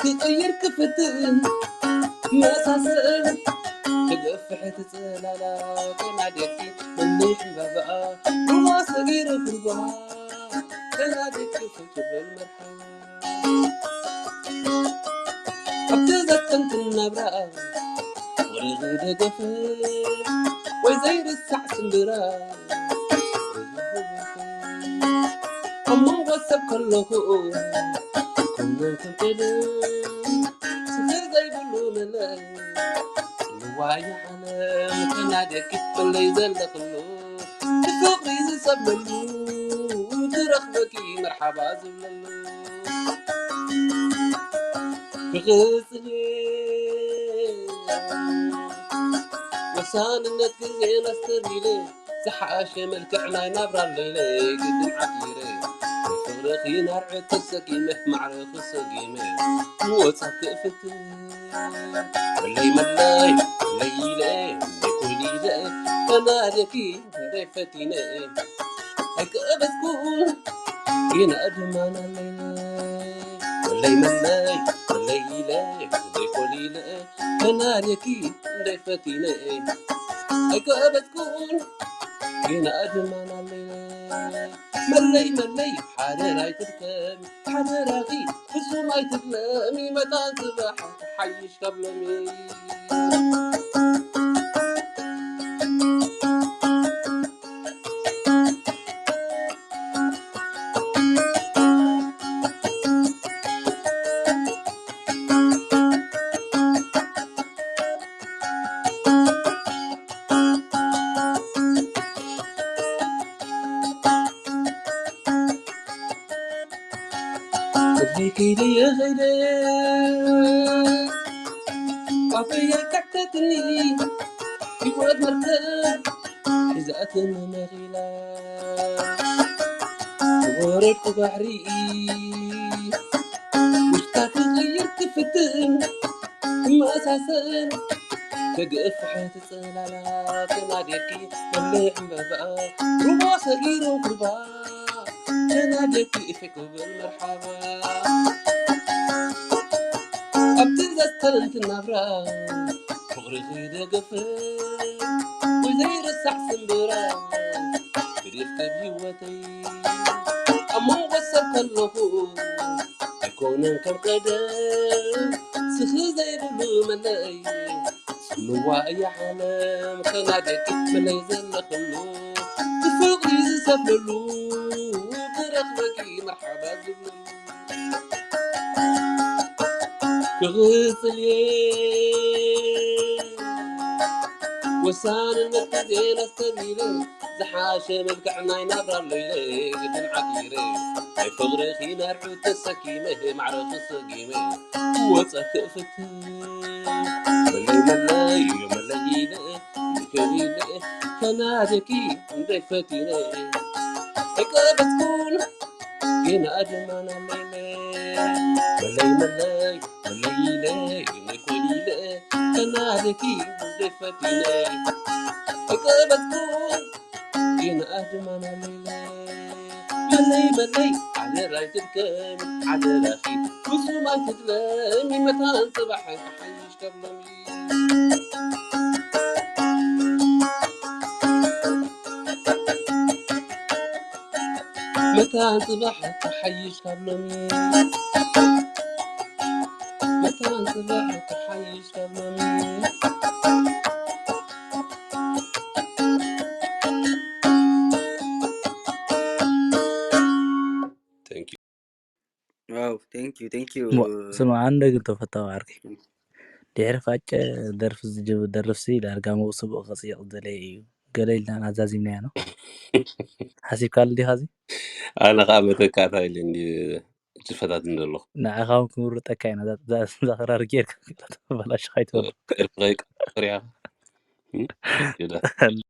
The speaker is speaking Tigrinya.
ክቕይር ክፍትን መሳሰል ክገፍሕ ትጽላላ ከናደኪ እንዲሕ በበኣ ሩባ ሰጊሩ ክርባ ከናደኪ ፍትብል መርሓ ኣብቲ ዘተንትን ናብራ ወርዚ ደገፍ ወይ ዘይርሳዕ ስምብራ ኣብ መንጎ ሰብ ከለኹ ከምዞም ከንቀደ ስፍር ዘይብሉ መለይ ጽልዋይ ዓለም ከናደኪ ከለይ ዘለኽሉ ብፍቕሪ ዝጸበሉ ክረኽበኪ መርሓባ ዝብለሉ ክቕጽል ወሳንነት ግዜ ነስተቢለ ዝሓሸ መልክዕ ናይ ናብራ ለይለ ግድን ዓዲረ ፍቕርኺ ናርዕት ተሰጊመ ማዕረኺ ሰጊመ ንወጻ ክእፍት መለይ መለይ ለይለ ኮሊለ ተናደኪ እንደይ ፈቲነ ኣይከበትኩን ግና ድማ ናለይ መለይ መለይ ለይለ እንደይ ኮሊለ ተናደኪ እንደይ ፈቲነ ኣይከበትኩን ግና ድማ ናለይ መለይ መለይ ሓደራ ኣይትድከሚ ሓደራኺ ፍጹም ኣይትድለሚ መታን ጽባሕ ሓይሽ ካብ ሎሚ ቅድሚ ከይደ ከይደ ኣፈያ ካሕተትኒ ህይወት መርከብ ሒዛትኒ መኺላ ወረድኩ ባሕሪ ውሽጣ ክቕይር ክፍትን ክመሳሰል ከግእፍሕ ትጽላላ ተናዴኪ መለይ ዕምበባ ሩባ ሰጊሩ ክርባ ተናዴኪ እፌ ክብል መርሓባ ኣብቲ ዘስተንት ናብራ ፍቕርኺ ደገፍ ብዘይረሳዕ ስምብራ ብሪኽ ካብ ህይወተይ ኣብ መንጎ ሰብ ከለኹ ኣይኮነን ከም ቀደም ስኺ ዘይብሉ መለይ ጽልዋ እያ ዓለም ከናደኪ መለይ ዘለኽሉ ብፍቕሪ ዝሰፍለሉ ክረኽበኪ መርሓባ ዝብለሉ ክቕጽል እየ ወሳንነት ግዜን ኣስተብሂለ ዝሓሸ መልክዕ ናይ ናብራ ኣሎ ኢለ ግድን ዓቲረ ናይ ፍቕርኺ ነርዑ ተሰኪመ ማዕረኺ ሰጊመ ክወፀ ክእፍት መለይ መለይ መለይ ኢለ ይከሊለ ከናደኪ እንደይ ፈቲነ ኣይቀበትኩን ግና ድማ ናለይለ መለይ መለይ መለይ ኢለ መኮሊለ ከናደኪ እንደይ ፈቲነ ኣይቀበትኩን ግና ድማ ናለይለ መለይ መለይ ሓደራ ኣይትድከሚ ሓደራኺ ብዙም ኣይትድለሚ መታን ጽባሕ ክሓይሽ ካብ ሎሚ መታን ጽባሕ ክሓይሽ ካብ ሎሚ መታን ጽባሕ ክሓይሽ ካብ ሎሚ Thank you. Wow, thank you, thank you. ስምዓ እንደ ግን ተፈታዊ ዓርከይ ድሕሪ ፋጨ ደርፊ ዝጅብ ደርፍሲ ዳርጋ መው ጽቡቕ ክጽይቕ ዝደለየ እዩ። ገለ ኢልና ኣዛዚምናዮ ነው ሓሲብካሉ ዲኻ እዚ? ኣነ ከዓ መተካእታ ኢለ እንዲ ዝፈታትን ዘለኹ። ንዓኻ እውን ክምርጠካ ኢና። እዛ- እዛ- እዛ ክራር ጌርካ ክላ ተበላሽኻ ኣይትበሉ። ደርፊ ከይቀርያ ይላ።